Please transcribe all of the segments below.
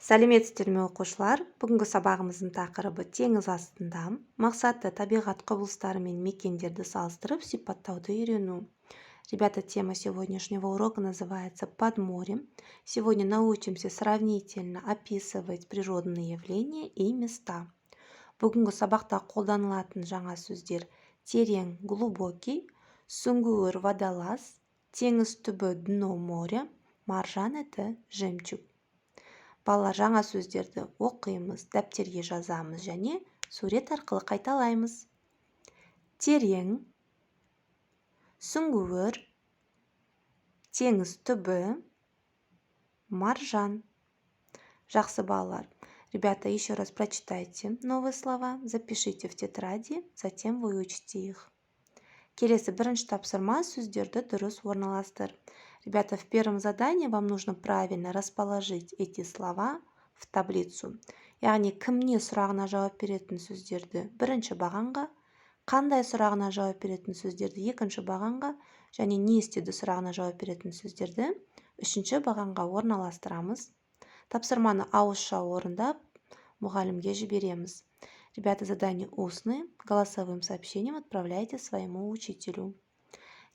Сәлеметсіздер ме, оқушылар! Бүгінгі сабағымыздың тақырыбы: теңіз астында. Мақсаты: табиғат құбылыстары мен мекендерді салыстырып сипаттауды үйрену. Ребята, тема сегодняшнего урока называется «Под морем». Сегодня научимся сравнительно описывать природные явления и места. Бүгінгі сабақта қолданылатын жаңа сөздер: терең — глубокий, сүңгуір — водолаз, теңіз түбі — дно моря, маржан — это жемчуг. Балалар, жаңа сөздерді оқимыз, дәптерге жазамыз және сурет арқылы қайталаймыз. Терең, сүңгуір, теңіз түбі, маржан. Жақсы, балалар. Ребята, еще раз прочитайте новые слова, запишите в тетради, затем выучите их. Келесі бірінші тапсырма: сөздерді дұрыс орналастыр. Ребята, в первом задании вам нужно правильно расположить эти слова в таблицу. Яғни кім, не сұрағына жауап беретін сөздерді бірінші бағанға, қандай сұрағына жауап беретін сөздерді екінші бағанға және не істеді сұрағына жауап беретін сөздерді үшінші бағанға орналастырамыз. Тапсырманы ауызша орындап, мұғалімге жібереміз. Ребята, задание устное, голосовым сообщением отправляйте своему учителю.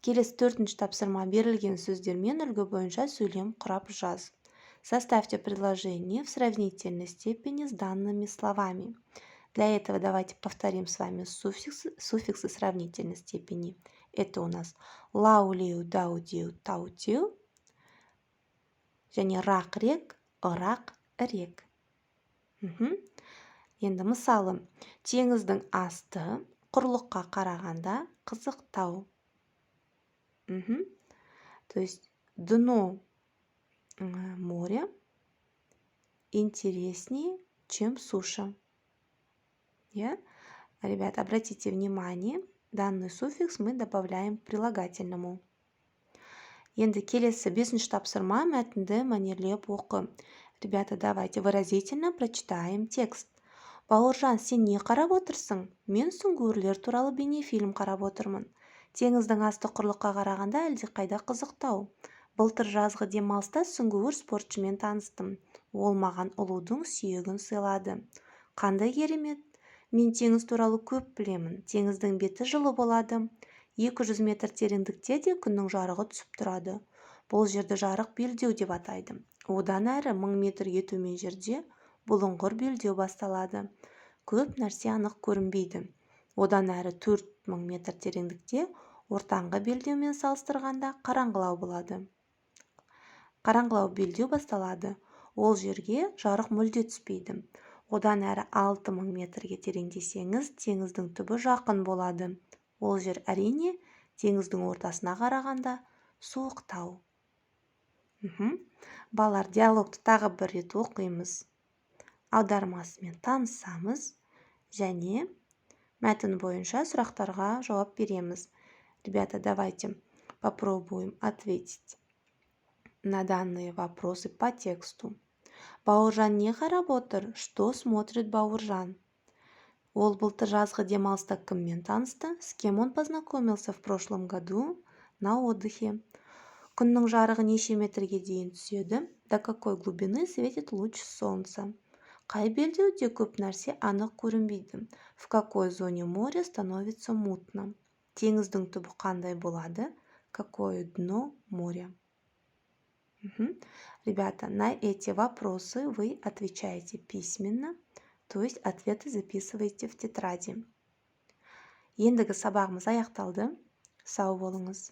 Келесі төртінші тапсырма: берілген сөздермен үлгі бойынша сөйлем құрап жаз. Составьте предложение в сравнительной степени с данными словами. Для этого давайте повторим с вами суффиксы, суффиксы сравнительной степени. Это у нас лау, леу, дау, деу, тау, теу және рақ, рек, ырақ, ірек. Енді мысалы: теңіздің асты құрлыққа қарағанда қызықтау. То есть дно моря интереснее, чем суша. Иә? Ребята, обратите внимание, данный суффикс мы добавляем к прилагательному. Енді келесі бесінші тапсырма: мәтінді мәнерлеп оқы. Ребята, давайте выразительно прочитаем текст. Бауыржан, сен не қарап отырсың? Мен сүңгуірлер туралы бейнефильм қарап отырмын. Теңіздің асты құрлыққа қарағанда әлдеқайда қызықтау. Былтыр жазғы демалыста сүңгуір спортшымен таныстым. Ол маған ұлудың сүйегін сыйлады. Қандай керемет! Мен теңіз туралы көп білемін. Теңіздің беті жылы болады. 200 метр тереңдікте де күннің жарығы түсіп тұрады. Бұл жерді жарық белдеу деп атайды. Одан әрі 1000 метрге төмен жерде бұлыңғыр белдеу басталады. Көп нәрсе анық көрінбейді. Одан әрі 4000 метр тереңдікте ортаңғы белдеумен салыстырғанда қараңғылау болады, қараңғылау белдеу басталады. Ол жерге жарық мүлде түспейді. Одан әрі 6000 метрге тереңдесеңіз, теңіздің түбі жақын болады. Ол жер, әрине, теңіздің ортасына қарағанда суықтау. Балалар, диалогты тағы бір рет оқимыз, аудармасымен танысамыз және мәтін бойынша сұрақтарға жауап береміз. Ребята, давайте попробуем ответить на данные вопросы по тексту. Бауыржан не қарап отыр? Что смотрит Бауыржан? Ол былтыр жазғы демалыста кіммен танысты? С кем он познакомился в прошлом году на отдыхе? Күннің жарығы неше метрге дейін түседі? До какой глубины светит луч солнца? Қай белдеуде көп нәрсе анық көрінбейді? В какой зоне моря становится мутно? Теңіздің түбі қандай болады? Какое дно моря? Ребята, на эти вопросы вы отвечаете письменно, то есть ответы записываете в тетради. Ендігі сабағымыз аяқталды. Сау болыңыз.